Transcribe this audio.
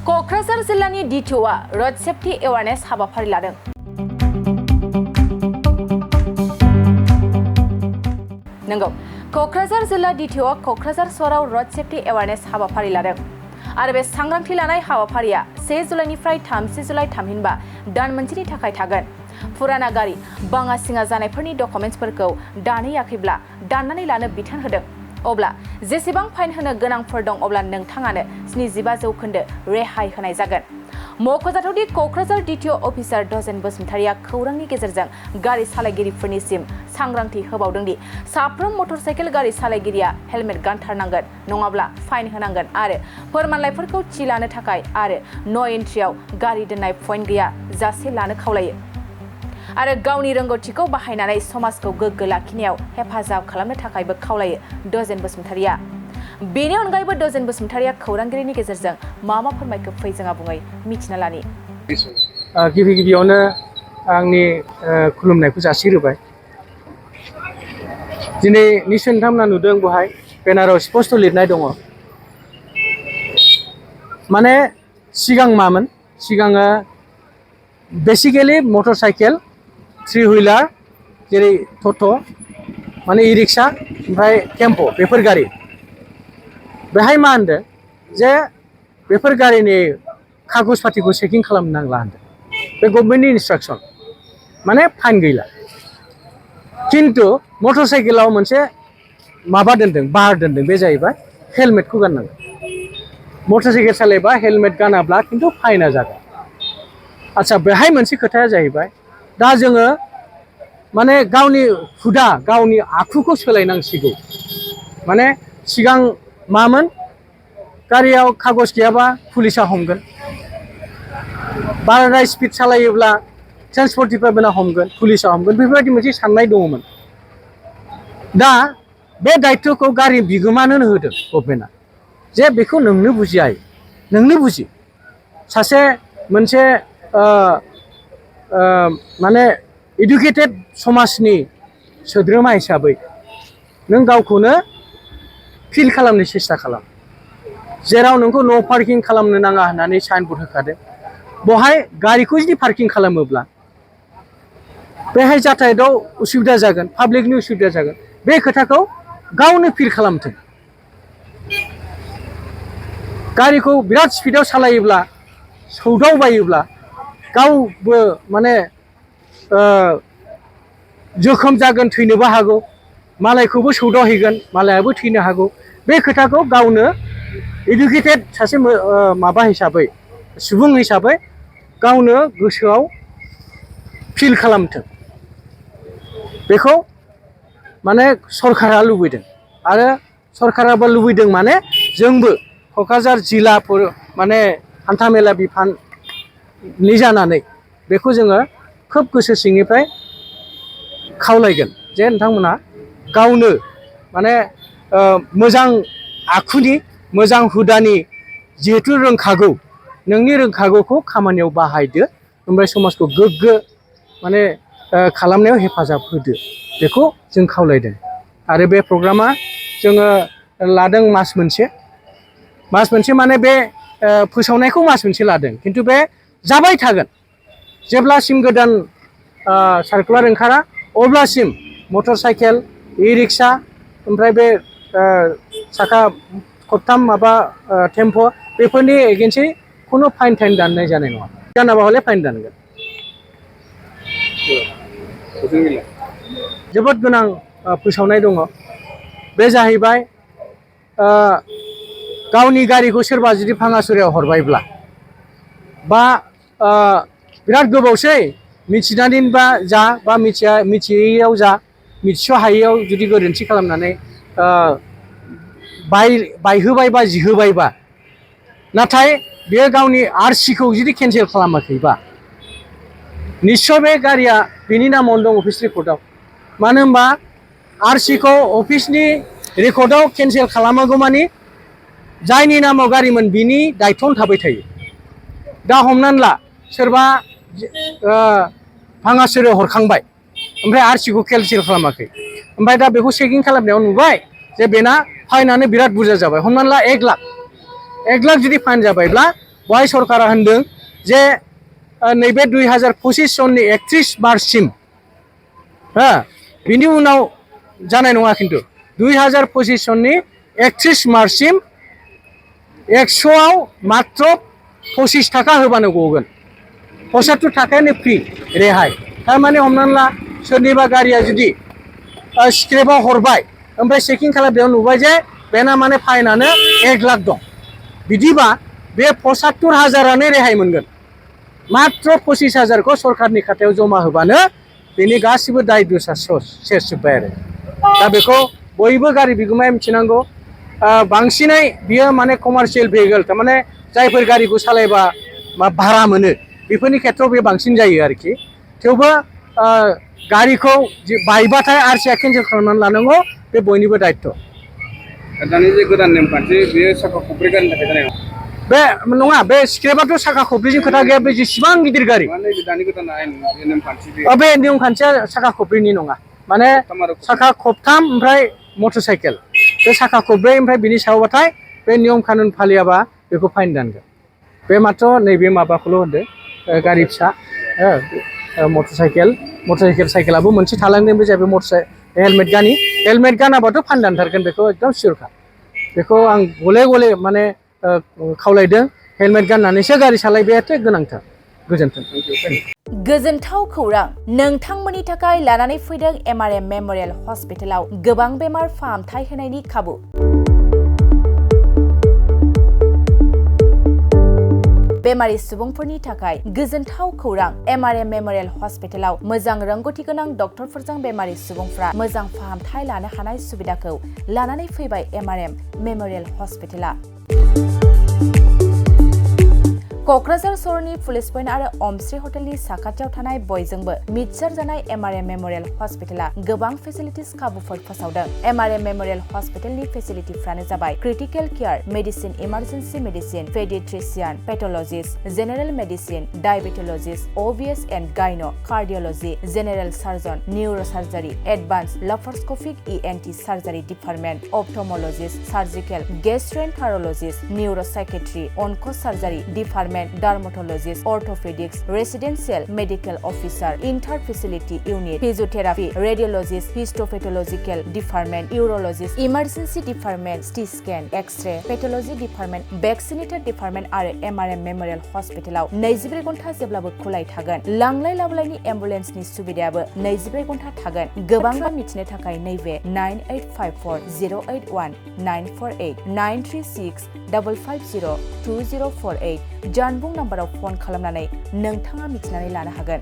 क'क्राझार जिल्लानि DTOआ road safety awareness हाबाफारि लादों। नंगौ, क'क्राझार जिल्ला DTOआ क'क्राझार सहराव रोड सेफ्टी एवारनेस हाबाफारि लादों आरो बे सांग्रांथि लानाय हाबाफारिया 1 जुलाइनिफ्राय 30 जुलाइ थामहिनबा दान मोनसेनि थाखाय थागोन। फुराना गारि बाङा सिङा जानायफोरनि डकुमेन्ट्सफोरखौ दानहैयाखैब्ला दाननानै लानो बिथोन होदों। अब्ला जेसेबां फाइन होनो गोनांफोर दं अब्ला नोंथाङानो 75% रेहाय होनाय जागोन। मख'जाथावदि क'क्राझार DTO अफिसार डजेन बसुमतारिया खौरांनि गेजेरजों गारि सालायगिरिफोरनिसिम सांग्रांथि होबावदों दि साफ्रोम मटरसाइकेल गारि सालायगिरिया हेलमेट गानथारनांगोन, नङाब्ला फाइन होनांगोन आरो फोरमानलाइफोरखौ थि लानो थाखाय आरो न' एन्ट्रियाव गारि दोननाय पइन्ट गैया जासे लानो खावलायो आरो गावनि रोंगौथिखौ बाहायनानै समाजखौ गोग्गो लाखिनायाव हेफाजाब खालामनो थाखायबो खावलायो डजेन बसुमतारिया। बेनि अनगायैबो डजेन बसुमतारिया खौरांगिरिनि गेजेरजों मा फोरमायखो फै जों आबुङै मिथिना लानि। गिबियावनो आंनि खुलुमनायखौ जासिग्रोबाय। दिनै निश्चय नोंथांमोना नुदों बहाय बेनाराव स्पष्ट लिरनाय दङ। माने सिगां मामोन, सिगाङो बेसिकेलि मटरसाइकेल, 3 हुइलार जेरै टट' माने इ रिक्सा ओमफ्राय टेम्प' बेफोर गारि। बेहाय मा होनदों जे बेफोर गारिनि कागज पातिखौ चेकिं खालामनो नांला होनदों। बे गभर्नमेन्टनि इन्सट्राक्सन, माने फाइन गैला। खिन्थु मटरसाइकेलाव मोनसे माबा दोनदों, बार दोनदों, बे जाहैबाय हेलमेटखौ गाननांगौ। मटरसाइकेल सालायबा हेलमेट गानाब्ला खिन्थु फाइना जागोन। आच्छा, बेहाय मोनसे खोथाया जाहैबाय, दा जोङो माने गावनि हुदा, गावनि आखुखौ सोलायनांसिगौ। माने सिगां मामोन, गारियाव कागज गैयाबा पुलिसा हमगोन, बाराद्राय स्पिड सालायोब्ला ट्रेन्सपर्ट डिपार्टमेन्टआ हमगोन, पुलिसा हमगोन, बेफोरबायदि मोनसे साननाय दङमोन। दा बे दायित्वखौ गारि बिगोमानो होदों गभर्नमेन्टआ, जे बेखौ नोंनो बुजिया, नोंनो बुजि। सासे मोनसे माने इडुकेटेड समाजनि सोद्रोमा हिसाबै नों गावखौनो फिल खालामनो सेस्था खालाम। जेराव नोंखौ नो पार्किं खालामनो नाङा होननानै साइनबर्ड होखादों, बहाय गारिखौ जुदि पार्किं खालामोब्ला बेहाय जाथायदाव उसुबिदा जागोन, पाब्लिकनि उसुबिदा जागोन। बे खोथाखौ गावनो फिल खालामथों। गारिखौ बिराद स्पिडाव सालायोब्ला, सौदावबायोब्ला गावबो माने जोखोम जागोन, थैनोबो हागौ, मालायखौबो सौदावहैगोन, मालायाबो थैनो हागौ। बे खोथाखौ गावनो इडुकेटेड सासे माबा हिसाबै, सुबुं हिसाबै गावनो गोसोआव फिल खालामथों। बेखौ माने सरकारा लुबैदों आरो सरकाराबो लुबैदों, माने जोंबो क'क्राझार जिल्लाफोर माने हान्थामेला बिफाननि जानानै बेखौ जोङो खोब गोसो सिंनिफ्राय खावलायगोन जे नोंथांमोना गावनो माने मोजां आखुनि, मोजां हुदानि जिहेथु रोंखागौ, नोंनि रोंखागौखौ खामानियाव बाहायदो, ओमफ्राय समाजखौ गोग्गो माने खालामनायाव हेफाजाब होदो। बेखौ जों खावलायदों। आरो बे प्रग्रामा जोङो लादों मास मोनसे माने बे फोसावनायखौ मास मोनसे लादों, खिन्थु बे जाबाय थागोन। जेब्लासिम गोदान सार्कुलार ओंखारा अब्लासिम मटरसाइकेल, इ रिक्सा, ओमफ्राय बे साखा खबथाम माबा टेम्प' बेफोरनि एगेन्सै खुनु फाइन दाननाय जानाय नङा। गानाबा हले फाइन दानगोन। जोबोद गोनां फोसावनाय दङ। बे जाहैबाय गावनि गारिखौ सोरबा जुदि भाङासुरायाव हरबायब्ला, बा बिराद गोबावसै मिथिनानैबा जा, बा मिथियैयाव जा, मिथिस' हायैयाव जुदि गोरोन्थि खालामनानै बायहोबाय बा जिहोबायबा, नाथाय बेयो गावनि आरसिखौ जुदि केन्सेल खालामाखैबा, निस्सय बे गारिया बेनि नामावनो दं अफिस रेकर्डआव। मानो होनबा आरसिखौ अफिसनि रेकर्डआव केन्सेल खालामागौ मानि जायनि नामाव गारिमोन बिनि दायित्वआवनो थाबाय थायो। दा हमनानै ला सोरबा भाङासुरायाव हरखांबाय, ओमफ्राय आरसिखौ केन्सेल खालामाखै, ओमफ्राय दा बेखौ चेकिं खालामनायाव नुबाय जे बेना फाइनानो बिराद बुरजा जाबाय। हमनानै ला 1 लाख जुदि फाइन जाबायब्ला बहाय सरकारा होनदों जे नैबे 2025 सननि 31 मार्चसिम बिनि उनाव जानाय नङा खिन्थु 2025 सननि 31 मार्चसिम 100आव मात्र 25 थाखा होबानो गगोन 75 थाखायानो फ्रि रेहाय थारमाने हमनानै ला सोरनिबा गारिया जुदि स्क्रेपाव हरबाय ओमफ्राय चेकिं खालामनायाव नुबाय जे बेना माने फाइनानो 1 लाख दं बिदिबा बे 75,000आनो रेहाय मोनगोन मात्र 25,000खौ सरकारनि खातायाव जमा होबानो बेनि गासिबो दाय दुसा सेस जोब्बाय आरो दा बेखौ बयबो गारि बिगोमाया मिथिनांगौ बांसिनै बियो माने कमार्शियेल भेहिकेल थारमाने जायफोर गारिखौ सालायबा भारा मोनो बेफोरनि खेथ्रआव बे बांसिन जायो आरोखि थेवबो गारिखौ बायबाथाय आरसिआ केन्सेल खालामनानै लानांगौ बे बयनिबो दायित्व दानि जे गोदान नेमखान्थि बेयो साखा खब्रै गारिनि थाखाय जानाय नङा बे नङा बे स्क्रेपाथ' साखा खब्रैजों खोथा गैया बे जेसेबां गिदिर गारि दानि गोदान आयेन नेमखान्थि बे नेमखान्थिया साखा खब्रैनि नङा माने साखा खबथाम ओमफ्राय मटर साइकेल बे साखा खब्रै ओमफ्राय बिनि सायावबाथाय बे नियम कानुन फालियाबा बेखौ फाइन दानगोन बे मात्र नैबे माबाखौल' होनदो गारि फिसा मटर साइकेलाबो मोनसे थालांदों बे जाहैबाय हेलमेट गानाबाथ' फाइन दानथारगोन बेखौ एकदम सियरखा बेखौ आं गले गले माने खावलायदों हेलमेट गाननानैसो गारि सालायनायाथ' गोनांथार गोजोन्थों गोजोनथाव खौरां नोंथांमोननि थाखाय लानानै फैदों MRM मेमोरियेल हस्पिटालाव गोबां बेमार फाहामथाय होनायनि खाबु बेमारि सुबुंफोरनि थाखाय गोजोनथाव खौरां MRM मेमोरियेल हस्पिटालाव मोजां रोंगौथि गोनां डक्टरफोरजों बेमारि सुबुंफ्रा मोजां फाहामथाय लानो हानाय सुबिदाखौ लानानै फैबाय MRM मेमोरियेल हस्पिटाला क'क्राझार सहरनि पुलिस पइन्ट आरो अमश्री हटेलनि साखाथियाव थानाय बयजोंबो मिथिसार जानाय MRM मेमोरियेल हस्पिटाला गोबां फेसिलिटिस खाबुफोर फोसावदों MRM मेमोरियेल हस्पिटालनि फेसिलिटिफ्रानो जाबाय critical care medicine emergency medicine paediatrician pathologist general medicine diabetologist OBS and gyno cardiology general surgeon neurosurgery advance laparoscopic ENT surgery department ophthalmologist surgical gastroenterologist neuropsychiatry onco surgery department dermatologist orthopaedics residential medical officer inter facility unit physiotherapy radiologist histopathological department urologist emergency department CT scan X-ray pathology department vaccinator department आरो MRM memorial हस्पिटालाव 24 घन्टा जेब्लाबो खुलाय थागोन लांलाय लाबोलायनि एम्बुलेन्सनि सुबिदायाबो 24 घन्टा थागोन गोबां मिथिनो थाखाय नैबे 9854081948 93655020048 जानबुं नाम्बाराव फन खालामनानै नोंथाङा मिथिनानै लानो हागोन।